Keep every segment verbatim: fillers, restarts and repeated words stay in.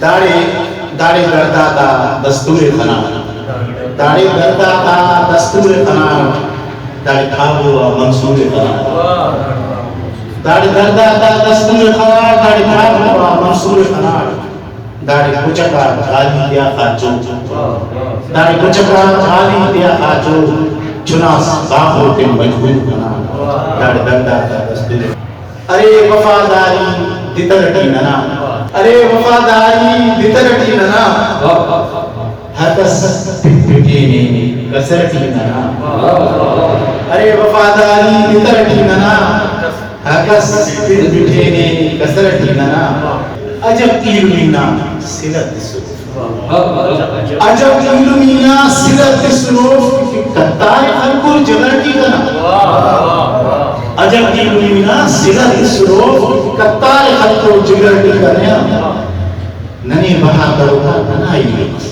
داڑے، داڑے درد آتا دستور خناٹ، داڑے درد آتا دستور خناٹ، داڑے تھابو آ منصور خناٹ۔ داڑے درد آتا دستور خناٹ، داڑے تھابو آ منصور خناٹ۔ داڑے کچک آ خالی تیا خاچو، داڑے کچک آ خالی تیا خاچو، چناس باخو کن مجبور خناٹ۔ داڑے درد آتا دستور ارے وفاداری دتر ٹی ننا، ارے وفاداری دتر ٹی ننا، ہر کس پٹ پٹینے کسر ٹی ننا۔ ارے وفاداری دتر ٹی ننا، ہر کس پٹ پٹینے کسر ٹی ننا۔ عجب ایلمی نا سلہ تسر۔ عجب ایلمی نا سلہ تسروف کہ قطار خلکر جگر ٹی کنا۔ عجب ایلمی نا سلہ تسروف کہ قطار خلکر جگر ٹی کنا۔ ننے بہا کروکا ننا ایلم اس۔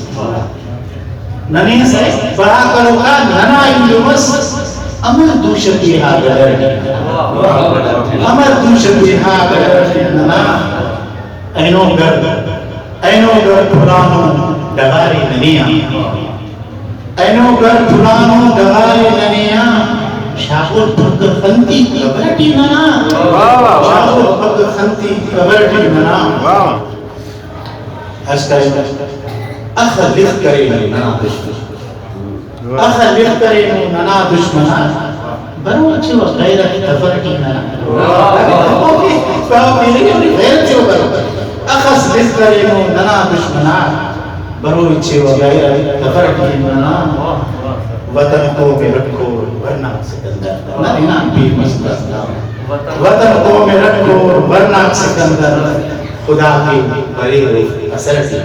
ننے اسہ بہا کروکا ننا ایلم اس۔ امر دوشہ تیہا گدر ٹی کنا۔ امر دوشہ تیہا گدر ٹی کنا۔ اینو گر، اینو گر پھرانو ڈغارے ننے آ۔ اینو گر پھرانو ڈغارے ننے آ۔ شاغر پھگ خنتی قبر ٹی ننا۔ واہ، واہ، واہ۔ شاغر پھگ خنتی قبر ٹی ننا۔ واہ۔ اسکا اخہ لخ کرینو ننا دشمن۔ اخہ لخ کرینو ننا دشمن آ، برو چو غیرت تفر ٹی ننا۔ غیرت چو برو۔ اخس لخ کرینو ننا دشمن آ، برو چو غیرت تفر ٹی ننا۔ وطن قوم رکھو ورناک سکندر۔ نہ، نہ، پیر مسکرا۔ وطن قوم رکھو ورناک سکندر۔ خدا کے بریرو اثر ٹی۔